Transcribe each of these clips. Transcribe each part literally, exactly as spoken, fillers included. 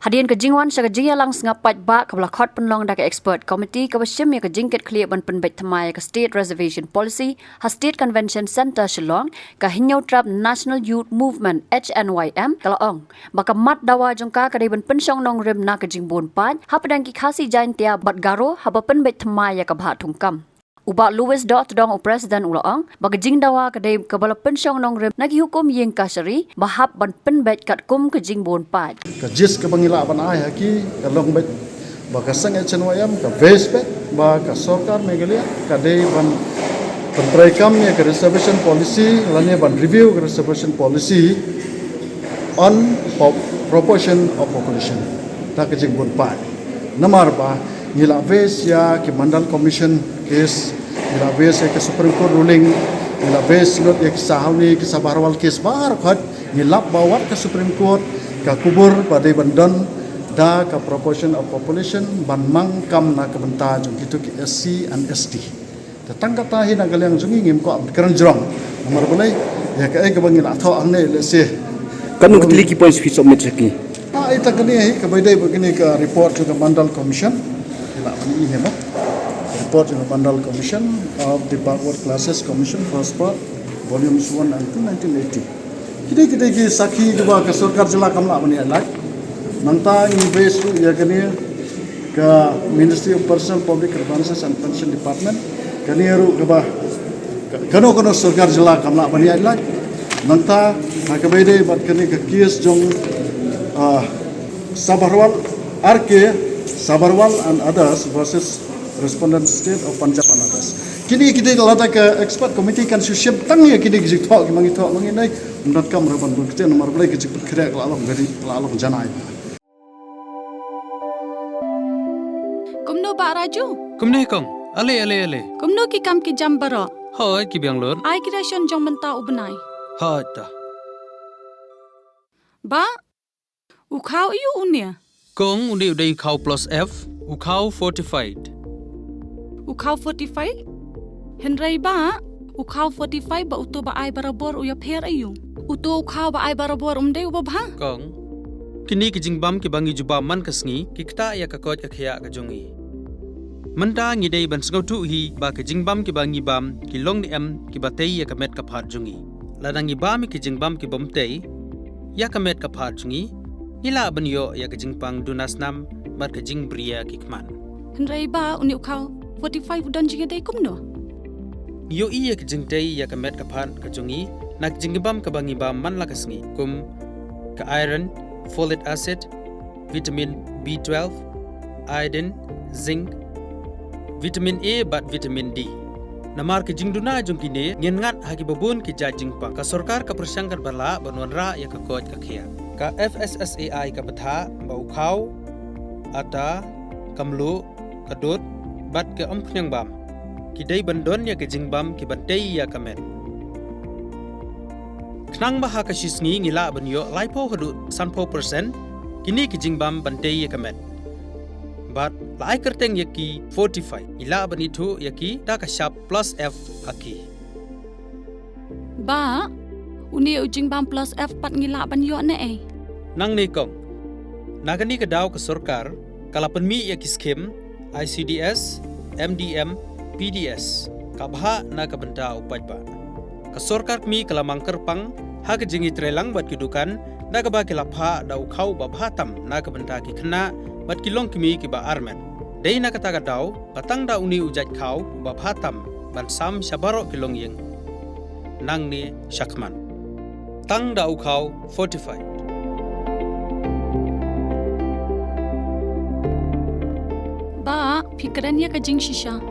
Hadien ka jingwan sha ka jingïalang sngap paidbah kaba la khot pynlong da ka expert committee kaba shim ïa ka jingkitkhlieh ban pynbeit thymmai ïa ka State Reservation Policy ha State Convention Centre Shillong, ka Hynñiewtrep National Youth Movement, H N Y M, ka la ong ba ka mat dawa jong ka ka dei ban pynshong nongrim na ka jingbun paid hapdeng ki Khasi, Jaiñtia bad Garo haba pynbeit thymmai ïa ka bhah thungkam. U Bah Louis Dohtdong, u President, u la ong ba ka jingdawa ka dei kaba la pynshong nongrim na ki hukum ïing kashari ba hap ban pynbeit katkum ka jingbun paid. Ka gist kaba ngi lah ban ai ha ki ka long beit ba ka seng H N Y M ka base beit ba ka sorkar Meghalaya ka dei ban pyntreikam ïa ka reservation policy lane ban review ka reservation policy on pop-, proportion of population, da ka jingbun paid. Namar ba ngi la base ïa ki Mandal Commission case, ngi la base ïa ka Supreme Court ruling, ngi la base lut ïa ki Sahauni, ki Sabharwal case baroh khoit, ngi lap ba wat ka Supreme Court ka kubur ba dei ban don da ka proportion of population ban mang kam na ka bynta jong kito ki S C and S T. Te tang kata hi na ka liang jong ngi ngim kwah ban kren jrong. Namar balei, ïa kaei kaba ngi la thoh hangne lehse. Katno tylli ki points phi submit ïa ki? Ah, ita kane hi kaba dei ba kane ka report jong ka Mandal Commission. Ila kane hi ba. Report jong ka Mandal Commission of the Backward Classes Commission, first part, volumes one and two, nineteen eighty. Kine, kine ki sakhi kiba ka sorkar jylla kam lah ban ïaid lait. Nangta ngi base ruh ïa kane ka Ministry of Personnel, Public Grievances and Pension Department. Kane ruh kaba ka-, kano kano sorkar jylla kam lah ban ïaid lait. Nangta ha kaba ïadei bad kane ka case jong, ah, Sabharwal, R K Sabharwal and others versus respondent state of Punjab and others. Kine, kine lada ka expert committee kan shu shim tang ïa kine ki jingthoh kiba ngi thoh ma ngi nai, ym donkam ruh ban bun ktien, namar balei ka jingpynkhreh ka la long very, ka la long janai. Kumno Bah Raju? Kumne kong. Ale, ale, ale. Kumno ki kam ki jam baroh? Hooid, ki biang lut. Ai ki ration jong mynta u bnai? Hooid ta. Bah, u khaw aiu une? Kong, une u dei u khaw plus F, u khaw fortified. U khaw fortified? Hynrei Bah, u khaw fortified bad uto ba ai barabor u ïapher aiu? Uto u khaw ba ai barabor um dei uba bha? Kong, kine ki jingbam kiba ngi ju bam man ka sngi ki ktah ïa ka koit ka khiah ka jong ngi. Mynta ngi dei ban sngewthuh hi ba ki jingbam kiba ngi bam ki long ne em kiba tei ïa ka met ka phad jong ngi. Lada ngi bam ïa ki jingbam kibym tei ïa ka met ka phad jong ngi, ngi lah ban ïoh ïa ka jingpang duna snam bad ka jingbriew ki khmat. Hynrei Bah, une u khaw fortified u don jingïadei kumno? Ngi ïohi ïa ka jingtei ïa ka met ka phad ka jong ngi na ka jingbam kaba ngi bam man la ka sngi, kum ka iron, folic acid, vitamin B twelve, iodine, zinc, vitamin A bad vitamin D. Namar ka jingduna jong kine, ngin ngat ha kiba bun ki jait jingpang. Ka sorkar ka pyrshang katba lah ban wanrah ïa ka koit ka khiah. Ka F S S A I ka bthah ba u khaw, ata, ka mluh, ka dud bad ka umkhniang bam ki dei ban don ïa ka jingbam kiban tei ïa ka met. Khnang ba ha ka shi sngi ngi lah ban ïoh laiphew haduh sanphew percent kine ki jingbam ban tei ïa ka met. Bad la ai kyrteng ïa ki fortified, ngi lah ban ithuh ïa ki da ka shap plus F ha ki. Bah, une u jingbam plus F pat ngi lah ban ïoh ne ei? Nangne kong. Na kane ka daw ka sorkar ka la pynmih ïa ki skim I C D S, M D M, P D S, ka bhah na ka bynta u paidbah. Ka sorkar kmie ka la mang kyrpang ha ka jingïatreilang bad ki dukan da kaba ki la phah da u khaw ba bha tam na ka bynta ki khynnah bad ki longkmie kiba armet. Dei na kata ka daw ba tang da une u jait khaw ba bha tam ban sam sha baroh ki longïing nangne shakhmat. Tang da u khaw fortified. Bah, phi kren ïa ka jingshisha.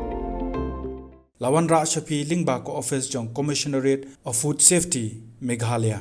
La wanrah sha phi lyngba ka office jong Commissionerate of Food Safety, Meghalaya.